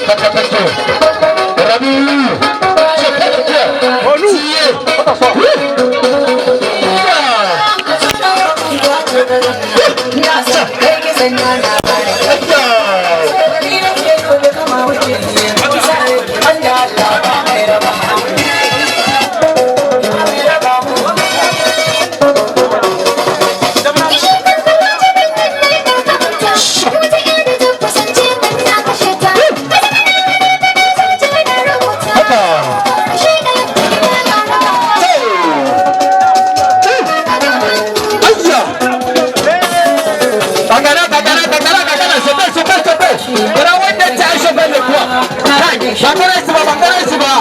Thank you. Rabi. Onu. Va t'asseoir. Haka. Ayya. Kakara, kakara, kakara, kakara, super, super, super. Bara wannan ta aisha bane kuwa. Kai, ba kare su ba, ba kare su ba.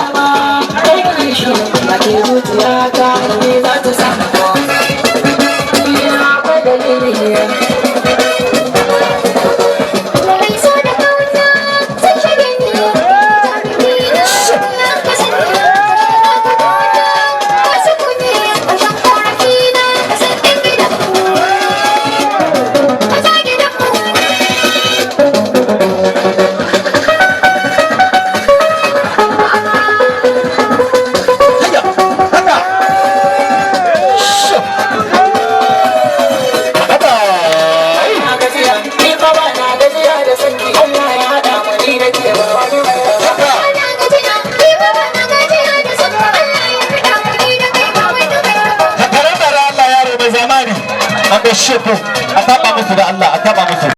Zuciyata ne za ta samu ina akwai dalili. Mai so da kauna sun shige ni, jarumi na ya kasance wasu kune ƙarshen korafi na kasan ɗin gidanmu a gidanmu. Hayya, haka. Haka. Na gajiya, ni fa ba na gajiya da sanki. Allah ya haɗa mu ni da ke, ba wani mai raba. Haka. Ana gajiya, ni ba na gajiya da son Allah ya haɗa mu ni da kai, ba wani mai raba. Kakara da Allah, yaro mai zamani. An gaishe ku, a taba musu da Allah, a taba.